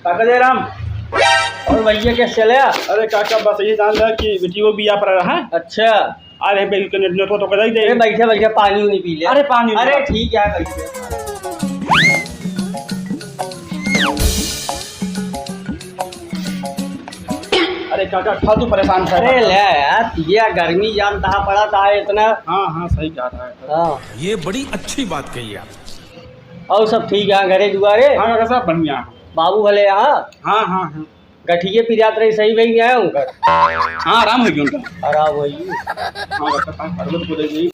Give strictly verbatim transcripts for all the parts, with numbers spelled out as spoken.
काका जयराम। और भैया कैसे चले? अरे काका, बस ये जान रहा कि बेटी वो बियाह पर रहा। अच्छा। अरे भाई, के नेट, नेट तो कर दे। अरे बैठे बैठे पानी उनी पी ले। अरे पानी उनी अरे पी। ठीक है, बैठे। अरे काका, फालतू परेशान था। अरे ले यार, ये गर्मी जानता पड़ा था इतना। हाँ, हाँ, सही कहा था। हाँ। ये बड़ी अच्छी बात कही आप। और सब ठीक है घरे दुआरे? हाँ काका, सब बढ़िया है। बाबू भले यहाँ? हाँ, हाँ, हाँ। गठिये पिरात रही, सही भई गया उनकर? हाँ, आराम होइ गया उनका। आराम होइ गया। हाँ, डॉक्टर साहब, परवत बोले जी।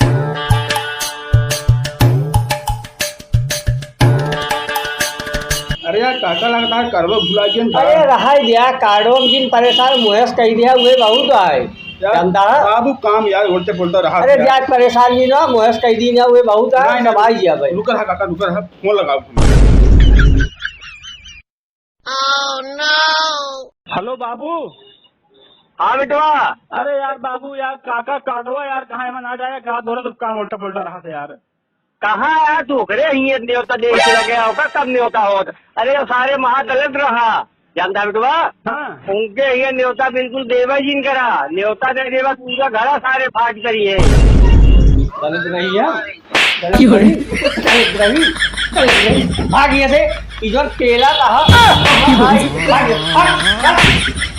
अरे यार, काका लगता है, करवो भुला गया ना। अरे रहा दिया, कार्डो में जिन परेशान मुहेश कही दिया, उहे बहुत आए। यार, जानता है? बाबू काम यार, उल्टे पुल्टा रहा अरे दिया। ज्यादा परेशान नहीं ना, मुहेश कही दी ना, उहे बहुत आए, नहीं, सब नहीं, आई गया भाई। रुकर है काका, रुकर है, फोन लगाओ। हेलो बाबू। हाँ बेटवा। अरे यार बाबू यार, काका कार्डवा यार कहाँ है, मैं ना जाए, कहाँ धोरा तो काम उल्टा पुल्टा रहा था यार। कहाँ यार, तू ओकरे हिये न्योता दे के लगे आओ का, कब न्योता होत? अरे ये सारे महादलित रहा, जानता बेटवा? हाँ। उनके हिये न्योता बिल्कुल देवे जिन करा, न्योता दे देवा, पूरा घरा सारे फाट करिए। दलित रही है। क्यों रे? अरे, रवि, अरे, रवि, भाग यहाँ से। ई जौन केला का ह, भाग, भाग, भाग।